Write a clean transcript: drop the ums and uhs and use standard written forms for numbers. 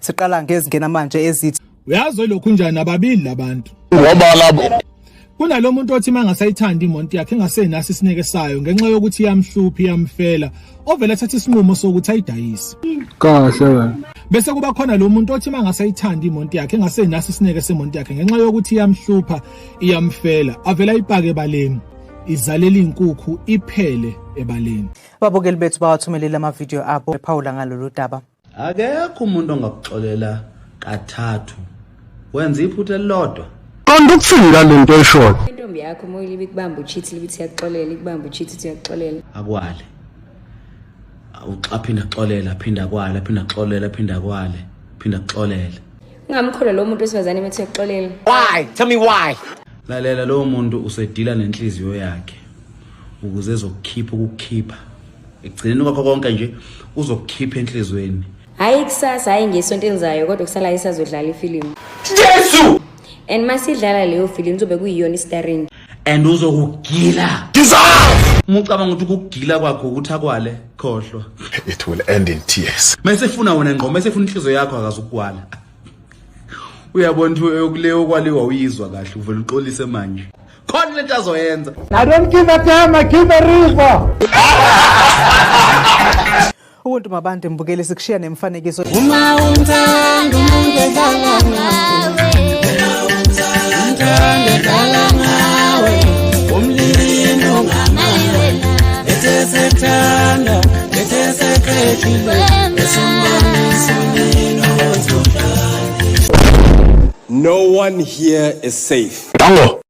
Siqala ngezingena manje ezithi Uyazi lokhu njani ababili labantu. Ngoba labo Kunalo muntu othi mangasayithandi imoto yakhe engasenaso isineke sayo ngenxa yokuthi iyamhlupha iyamfela, ovele ethatha isinqumo sokuthi ayidayise. Kahle wena. Bese kuba khona lo muntu othi mangasayithandi imoto yakhe engasenaso isineke semonto yakhe ngenxa yokuthi iyamhlupha iyamfela, avele ayipake ebaleni. Izalela inkukhu iphele ebaleni. Ababukeli bethu bawathumelele amavidiyo abo ephawula ngalolu daba. Akekho umuntu ongakuxolela kathathu. Wenza iphutha elilodwa. Qonda ukuthini ngale nto oyishoyo? Intombi yakho uma uyibe ikubamba ucheat libe ithi iyakuxolela, ikubamba ucheat ithi iyakuxolela. Akwale. Aphinda axolela, aphinda akwale, aphinda axolela, aphinda akwale, aphinda axolele. Ungamkholwa lowo muntu wesifazane uma ethi uyakuxolela. Why? Tell me why. Lalela, lowo muntu usedila nenhliziyo yakhe ukuze ezokukhipha ukukhipha. Ekugcineni kwakho konke nje uzokukhipha enhlizweni. Hhayi kusasa, hhayi ngesonto elizayo, kodwa kusala isazodlala ifilimu. Jesu! And masidlala leyo filimu kuzobe kuyiyona i-starring. And uzokugila. Uma ucabanga ukuthi ukugila kwakho ukuthi akwale, khohlwa. It will end in tears. Mase efuna wena ngqo, mase efuna inhliziyo yakho akazukwala. Uyabona ukuthi kuleyo kwaliwa uyizwa kahle, uvela uxolise manje. Khona lento azoyenza. I don't give a damn, I give a river. Ubuntu mabande mbukeli, sikushiya nemfanekiso. Uma umthanda umuntu edlala ngawe, umthanda edlala ngawe, umlilo ungamali ethe sekuthanda, ethe seqedile, esumbonisa umlilo. No one here is safe. Dango.